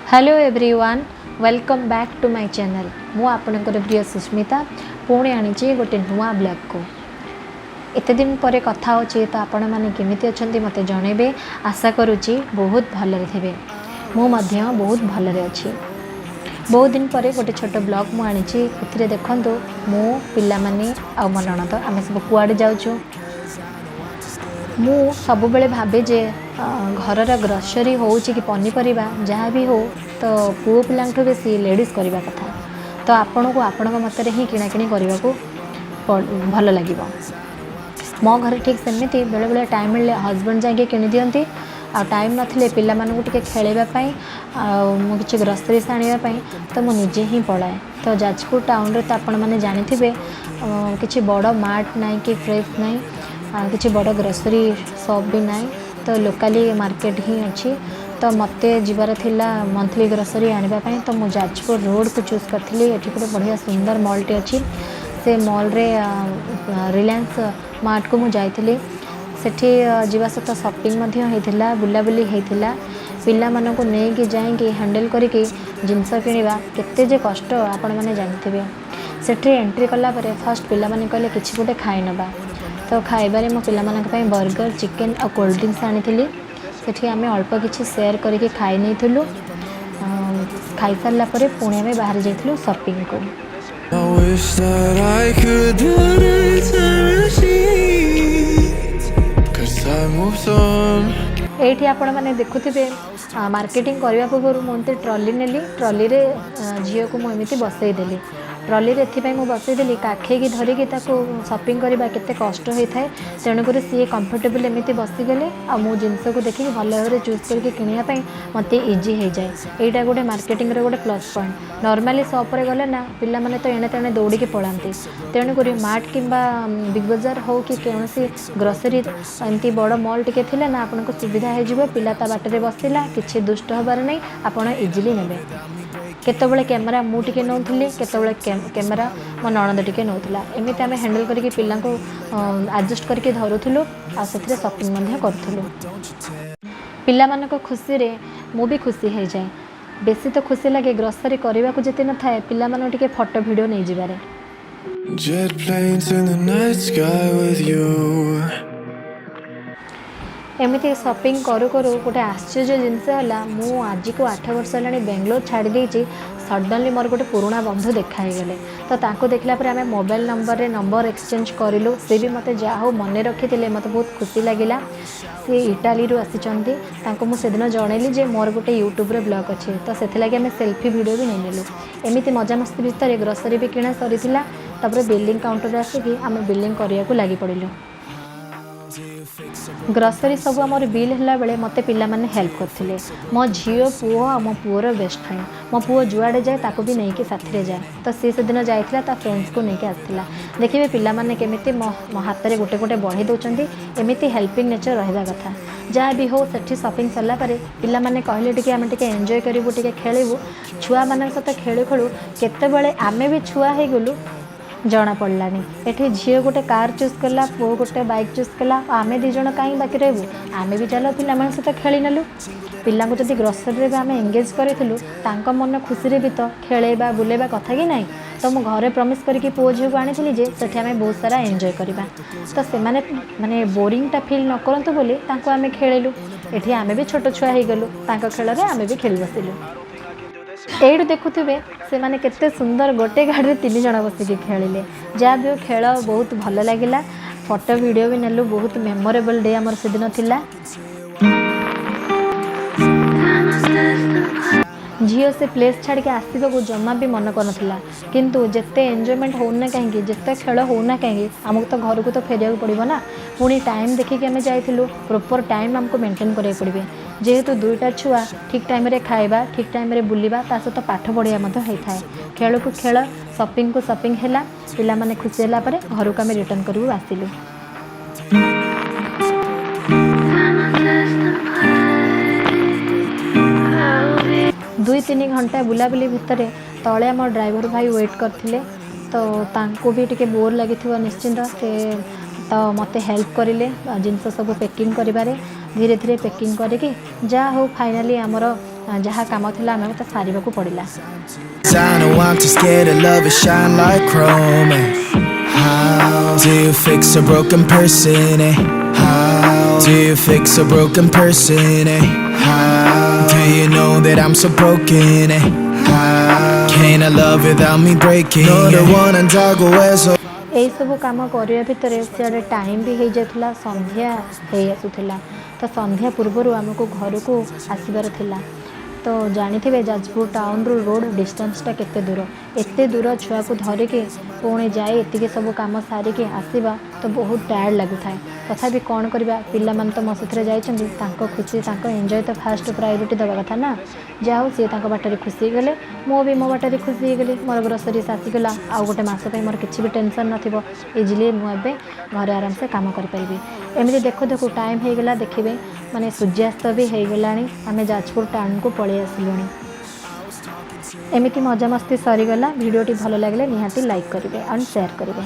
Hello everyone, welcome back to my channel. ମୁଁ ଆପଣଙ୍କର ପ୍ରିୟ ସୁସ୍ମିତା ପୁଣି ଆଣିଛି ଗୋଟେ ନୂଆ ବ୍ଲଗ୍କୁ। ଏତେ ଦିନ ପରେ କଥା ହେଉଛି ତ, ଆପଣମାନେ କେମିତି ଅଛନ୍ତି ମୋତେ ଜଣେଇବେ। ଆଶା କରୁଛି ବହୁତ ଭଲରେ ଥିବେ। ମୁଁ ମଧ୍ୟ ବହୁତ ଭଲରେ ଅଛି। ବହୁତ ଦିନ ପରେ ଗୋଟେ ଛୋଟ ବ୍ଲଗ୍ ମୁଁ ଆଣିଛି। ଏଥିରେ ଦେଖନ୍ତୁ, ମୁଁ, ପିଲାମାନେ ଆଉ ମୋ ନଣନ୍ଦ, ଆମେ ସବୁ କୁଆଡ଼େ ଯାଉଛୁ। ମୁଁ ସବୁବେଳେ ଭାବେ ଯେ ଘରର ଗ୍ରୋସରୀ ହେଉଛି କି ପନିପରିବା ଯାହା ବି ହେଉ, ତ ପୁଅ ପିଲାଙ୍କଠୁ ବେଶୀ ଲେଡ଼ିଜ୍ କରିବା କଥା। ତ ଆପଣଙ୍କୁ ଆପଣଙ୍କ ମତରେ ହିଁ କିଣାକିଣି କରିବାକୁ ଭଲ ଲାଗିବ। ମୋ ଘରେ ଠିକ୍ ସେମିତି ବେଳେବେଳେ ଟାଇମ୍ ମିଳିଲେ ହଜବେଣ୍ଡ ଯାଇକି କିଣିଦିଅନ୍ତି ଆଉ ଟାଇମ୍ ନଥିଲେ ପିଲାମାନଙ୍କୁ ଟିକେ ଖେଳେଇବା ପାଇଁ ଆଉ ମୁଁ କିଛି ଗ୍ରୋସରିସ୍ ଆଣିବା ପାଇଁ ତ ମୁଁ ନିଜେ ହିଁ ପଳାଏ। ତ ଯାଜପୁର ଟାଉନରେ ତ ଆପଣମାନେ ଜାଣିଥିବେ, କିଛି ବଡ଼ ମାର୍ଟ ନାହିଁ କି ଫ୍ରେଶ୍ ନାହିଁ, କିଛି ବଡ଼ ଗ୍ରୋସରୀ ସପ୍ ବି ନାହିଁ। ତ ଲୋକାଲି ମାର୍କେଟ ହିଁ ଅଛି। ତ ମୋତେ ଯିବାର ଥିଲା ମନ୍ଥଲି ଗ୍ରୋସରୀ ଆଣିବା ପାଇଁ, ତ ମୁଁ ଯାଜପୁର ରୋଡ଼କୁ ଚୁଜ୍ କରିଥିଲି। ଏଠି ଗୋଟେ ବଢ଼ିଆ ସୁନ୍ଦର ମଲ୍ଟେ ଅଛି। ସେ ମଲ୍ରେ ରିଲାଏନ୍ସ ମାର୍ଟକୁ ମୁଁ ଯାଇଥିଲି। ସେଠି ଯିବା ସହିତ ସପିଂ ମଧ୍ୟ ହେଇଥିଲା, ବୁଲାବୁଲି ହେଇଥିଲା। ପିଲାମାନଙ୍କୁ ନେଇକି ଯାଇକି ହ୍ୟାଣ୍ଡେଲ୍ କରିକି ଜିନିଷ କିଣିବା କେତେ ଯେ କଷ୍ଟ, ଆପଣମାନେ ଜାଣିଥିବେ। ସେଠି ଏଣ୍ଟ୍ରି କଲା ପରେ ଫାର୍ଷ୍ଟ ପିଲାମାନେ କହିଲେ କିଛି ଗୋଟେ ଖାଇ ନେବା। ତ ଖାଇବାରେ ମୁଁ ପିଲାମାନଙ୍କ ପାଇଁ ବର୍ଗର, ଚିକେନ୍ ଆଉ କୋଲ୍ଡ ଡ୍ରିଙ୍କସ୍ ଆଣିଥିଲି। ସେଠି ଆମେ ଅଳ୍ପ କିଛି ସେୟାର କରିକି ଖାଇ ନେଇଥିଲୁ। ଖାଇସାରିଲା ପରେ ପୁଣି ଆମେ ବାହାରି ଯାଇଥିଲୁ ସପିଂକୁ। I wish that I could put a time machine. 'Cause time moves on. ଏଇଠି ଆପଣମାନେ ଦେଖୁଥିବେ, ମାର୍କେଟିଂ କରିବା ପୂର୍ବରୁ ମୁଁ ଏମିତି ଟ୍ରଲି ନେଲି। ଟ୍ରଲିରେ ଝିଅକୁ ମୁଁ ଏମିତି ବସେଇଦେଲି। ଟ୍ରଲିରେ ଏଥିପାଇଁ ମୁଁ ବସେଇଦେଲି, କାଖେଇକି ଧରିକି ତାକୁ ସପିଂ କରିବା କେତେ କଷ୍ଟ ହୋଇଥାଏ। ତେଣୁକରି ସିଏ କମ୍ଫର୍ଟେବଲ୍ ଏମିତି ବସିଗଲେ ଆଉ ମୁଁ ଜିନିଷକୁ ଦେଖିକି ଭଲ ଭାବରେ ଚୁଜ୍ କରିକି କିଣିବା ପାଇଁ ମୋତେ ଇଜି ହେଇଯାଏ। ଏଇଟା ଗୋଟେ ମାର୍କେଟିଂର ଗୋଟେ ପ୍ଲସ୍ ପଏଣ୍ଟ। ନର୍ମାଲି ସପ୍ରେ ଗଲେ ନା ପିଲାମାନେ ତ ଏଣେ ତେଣେ ଦୌଡ଼ିକି ପଳାନ୍ତି। ତେଣୁକରି ମାର୍ଟ କିମ୍ବା ବିଗ୍ ବଜାର ହେଉ କି କୌଣସି ଗ୍ରୋସରୀ ଏମିତି ବଡ଼ ମଲ୍ ଟିକେ ଥିଲେ ନା ଆପଣଙ୍କୁ ସୁବିଧା ହେଇଯିବ। ପିଲା ତା ବାଟରେ ବସିଲା, କିଛି ଦୁଷ୍ଟ ହେବାର ନାହିଁ, ଆପଣ ଇଜିଲି ନେବେ। କେତେବେଳେ କ୍ୟାମେରା ମୁଁ ଟିକେ ନେଉଥିଲି, କେତେବେଳେ କ୍ୟାମେରା ମୋ ନଣନ୍ଦ ଟିକେ ନେଉଥିଲା। ଏମିତି ଆମେ ହ୍ୟାଣ୍ଡେଲ୍ କରିକି ପିଲାଙ୍କୁ ଆଡ଼ଜଷ୍ଟ କରିକି ଧରୁଥିଲୁ ଆଉ ସେଥିରେ ସପିଂ ମଧ୍ୟ କରୁଥିଲୁ। ପିଲାମାନଙ୍କ ଖୁସିରେ ମୁଁ ବି ଖୁସି ହେଇଯାଏ। ବେଶୀ ତ ଖୁସି ଲାଗେ ଗ୍ରୋସରୀ କରିବାକୁ ଯେତେ ନଥାଏ, ପିଲାମାନଙ୍କୁ ଟିକେ ଫଟୋ ଭିଡ଼ିଓ ନେଇଯିବାରେ। Jet planes in the night sky with you. ଏମିତି ସପିଂ କରୁ କରୁ ଗୋଟେ ଆଶ୍ଚର୍ଯ୍ୟ ଜିନିଷ ହେଲା। ମୁଁ ଆଜିକୁ 8 ବର୍ଷ ହେଲାଣି ବେଙ୍ଗଲୋର ଛାଡ଼ି ଦେଇଛି। ସଡ଼ନଲି ମୋର ଗୋଟେ ପୁରୁଣା ବନ୍ଧୁ ଦେଖା ହେଇଗଲେ। ତ ତାଙ୍କୁ ଦେଖିଲା ପରେ ଆମେ ମୋବାଇଲ ନମ୍ବରରେ ନମ୍ବର ଏକ୍ସଚେଞ୍ଜ କରିଲୁ। ସେ ବି ମୋତେ ଯାହା ହଉ ମନେ ରଖିଥିଲେ, ମୋତେ ବହୁତ ଖୁସି ଲାଗିଲା। ସେ ଇଟାଲୀରୁ ଆସିଛନ୍ତି। ତାଙ୍କୁ ମୁଁ ସେଦିନ ଜଣେଇଲି ଯେ ମୋର ଗୋଟେ ୟୁଟ୍ୟୁବରେ ବ୍ଲଗ୍ ଅଛି, ତ ସେଥିଲାଗି ଆମେ ସେଲ୍ଫି ଭିଡ଼ିଓ ବି ନେଇନେଲୁ। ଏମିତି ମଜାମସ୍ତି ଭିତରେ ଗ୍ରୋସରୀ ବି କିଣା ସରିଥିଲା। ତାପରେ ବିଲିଂ କାଉଣ୍ଟରରେ ଆସିକି ଆମେ ବିଲିଂ କରିବାକୁ ଲାଗି ପଡ଼ିଲୁ। ଗ୍ରୋସରୀ ସବୁ ଆମର ବିଲ୍ ହେଲା ବେଳେ ମୋତେ ପିଲାମାନେ ହେଲ୍ପ କରିଥିଲେ। ମୋ ଝିଅ, ପୁଅ ଆଉ ମୋ ପୁଅର ବେଷ୍ଟ ଫ୍ରେଣ୍ଡ। ମୋ ପୁଅ ଯୁଆଡ଼େ ଯାଏ, ତାକୁ ବି ନେଇକି ସାଥିରେ ଯାଏ। ତ ସିଏ ସେଦିନ ଯାଇଥିଲା, ତା ଫ୍ରେଣ୍ଡସ୍କୁ ନେଇକି ଆସିଥିଲା। ଦେଖିବେ ପିଲାମାନେ କେମିତି ମୋ ମୋ ହାତରେ ଗୋଟେ ଗୋଟେ ବଢ଼େଇ ଦେଉଛନ୍ତି। ଏମିତି ହେଲ୍ପିଂ ନେଚର୍ ରହିବା କଥା। ଯାହା ବି ହଉ, ସେଠି ସପିଂ ସରିଲା ପରେ ପିଲାମାନେ କହିଲେ ଟିକେ ଆମେ ଟିକେ ଏନ୍ଜୟ କରିବୁ, ଟିକେ ଖେଳିବୁ। ଛୁଆମାନଙ୍କ ସହିତ ଖେଳୁ ଖେଳୁ କେତେବେଳେ ଆମେ ବି ଛୁଆ ହେଇଗଲୁ, ଜଣାପଡ଼ିଲାନି। ଏଠି ଝିଅ ଗୋଟେ କାର୍ ଚୁଜ୍ କଲା, ପୁଅ ଗୋଟେ ବାଇକ୍ ଚୁଜ୍ କଲା। ଆଉ ଆମେ ଦୁଇ ଜଣ କାହିଁ ବାକି ରହିବୁ? ଆମେ ବି ଚାଲ ପିଲାମାନଙ୍କ ସହିତ ଖେଳି ନେଲୁ। ପିଲାଙ୍କୁ ଯଦି ଗ୍ରୋସରୀରେ ବି ଆମେ ଏଙ୍ଗେଜ୍ କରିଥିଲୁ, ତାଙ୍କ ମନ ଖୁସିରେ ବି ତ ଖେଳେଇବା ବୁଲେଇବା କଥା କି ନାହିଁ? ତ ମୁଁ ଘରେ ପ୍ରମିସ୍ କରିକି ପୁଅ ଝିଅକୁ ଆଣିଥିଲି ଯେ ସେଠି ଆମେ ବହୁତ ସାରା ଏନ୍ଜୟ କରିବା। ତ ସେମାନେ ମାନେ ବୋରିଂଟା ଫିଲ୍ ନ କରନ୍ତୁ ବୋଲି ତାଙ୍କୁ ଆମେ ଖେଳିଲୁ। ଏଠି ଆମେ ବି ଛୋଟ ଛୁଆ ହେଇଗଲୁ, ତାଙ୍କ ଖେଳରେ ଆମେ ବି ଖେଳି ବସିଲୁ। ଏଇଠୁ ଦେଖୁଥିବେ, ସେମାନେ କେତେ ସୁନ୍ଦର ଗୋଟେ ଗାଡ଼ିରେ ତିନି ଜଣ ବସିକି ଖେଳିଲେ। ଯାହା ବି ହଉ, ଖେଳ ବହୁତ ଭଲ ଲାଗିଲା। ଫଟୋ ଭିଡ଼ିଓ ବି ନେଲୁ। ବହୁତ ମେମୋରେବଲ୍ ଡେ ଆମର ସେଦିନ ଥିଲା। ଝିଅ ସେ ପ୍ଲେସ୍ ଛାଡ଼ିକି ଆସିବାକୁ ଜମା ବି ମନ କରୁନଥିଲା। କିନ୍ତୁ ଯେତେ ଏନ୍ଜୟମେଣ୍ଟ ହେଉନା କାହିଁକି, ଯେତେ ଖେଳ ହେଉନା କାହିଁକି, ଆମକୁ ତ ଘରକୁ ତ ଫେରିବାକୁ ପଡ଼ିବ ନା। ପୁଣି ଟାଇମ୍ ଦେଖିକି ଆମେ ଯାଇଥିଲୁ। ପ୍ରପର୍ ଟାଇମ୍ ଆମକୁ ମେଣ୍ଟେନ୍ କରିବାକୁ ପଡ଼ିବ। ଯେହେତୁ ଦୁଇଟା ଛୁଆ, ଠିକ୍ ଟାଇମ୍ରେ ଖାଇବା, ଠିକ୍ ଟାଇମ୍ରେ ବୁଲିବା, ତା ସହିତ ପାଠ ପଢ଼ିବା ମଧ୍ୟ ହେଇଥାଏ। ଖେଳକୁ ଖେଳ, ସପିଂକୁ ସପିଂ ହେଲା। ପିଲାମାନେ ଖୁସି ହେଲା ପରେ ଘରକୁ ଆମେ ରିଟର୍ଣ୍ଣ କରିବୁ ଆସିଲୁ। Promises to play. I'll be 2-3 ଘଣ୍ଟା ବୁଲାବୁଲି ଭିତରେ ତଳେ ଆମ ଡ୍ରାଇଭର ଭାଇ ୱେଟ୍ କରିଥିଲେ। ତ ତାଙ୍କୁ ବି ଟିକେ ବୋର୍ ଲାଗିଥିବ ନିଶ୍ଚିନ୍ତ। ସେ ତ ମୋତେ ହେଲ୍ପ କରିଲେ ଜିନିଷ ସବୁ ପ୍ୟାକିଂ କରିବାରେ। ଧୀରେ ଧୀରେ ପ୍ୟାକିଂ କରିକି ଯାହା ହଉ ଫାଇନାଲି ଆମର ଯାହା କାମ ଥିଲା ଆମେ ତ ସାରିବାକୁ ପଡ଼ିଲା। I know I'm too scared to love it shine like chrome, eh? How do you fix a broken person, eh? How do you fix a broken person, eh? How do you know that I'm so broken, eh? How can I love without me breaking? 너를 원한다고 해서 ଏଇସବୁ କାମ କରିବା ଭିତରେ ସିଆଡ଼େ time ବି ହେଇଯାଉଥିଲା, ସନ୍ଧ୍ୟା ହେଇ ଆସୁଥିଲା। ତ ସନ୍ଧ୍ୟା ପୂର୍ବରୁ ଆମକୁ ଘରକୁ ଆସିବାର ଥିଲା। ତ ଜାଣିଥିବେ ଯାଜପୁର ଟାଉନରୁ ରୋଡ଼ ଡିଷ୍ଟାନ୍ସଟା କେତେ ଦୂର। ଏତେ ଦୂର ଛୁଆକୁ ଧରିକି ପୁଣି ଯାଇ ଏତିକି ସବୁ କାମ ସାରିକି ଆସିବା ତ ବହୁତ ଟାୟାର୍ଡ଼ ଲାଗୁଥାଏ। ତଥାପି କ'ଣ କରିବା, ପିଲାମାନେ ତ ମୋ ସାଥିରେ ଯାଇଛନ୍ତି। ତାଙ୍କ ଖୁସି, ତାଙ୍କ ଏନ୍ଜୟ ତ ଫାଷ୍ଟ ପ୍ରାୟୋରିଟି ଦେବା କଥା ନା। ଯାହା ହଉ, ସିଏ ତାଙ୍କ ବାଟରେ ଖୁସି ହେଇଗଲେ, ମୁଁ ବି ମୋ ବାଟରେ ଖୁସି ହେଇଗଲି। ମୋର ଗ୍ରୋସରିସ୍ ଆସିଗଲା, ଆଉ ଗୋଟେ ମାସ ପାଇଁ ମୋର କିଛି ବି ଟେନସନ୍ ନଥିବ। ଇଜିଲି ମୁଁ ଏବେ ଘରେ ଆରାମସେ କାମ କରିପାରିବି। ଏମିତି ଦେଖୁ ଦେଖୁ ଟାଇମ୍ ହେଇଗଲା। ଦେଖିବେ, ମାନେ ସୂର୍ଯ୍ୟାସ୍ତ ବି ହେଇଗଲାଣି। ଆମେ ଯାଜପୁର ଟାଉନକୁ ପଳେଇ ଆସିଲୁଣି। ଏମିତି ମଜାମସ୍ତି ସରିଗଲା। ଭିଡ଼ିଓଟି ଭଲ ଲାଗିଲେ ନିହାତି ଲାଇକ୍ କରିବେ ଆଣ୍ଡ ସେୟାର କରିବେ।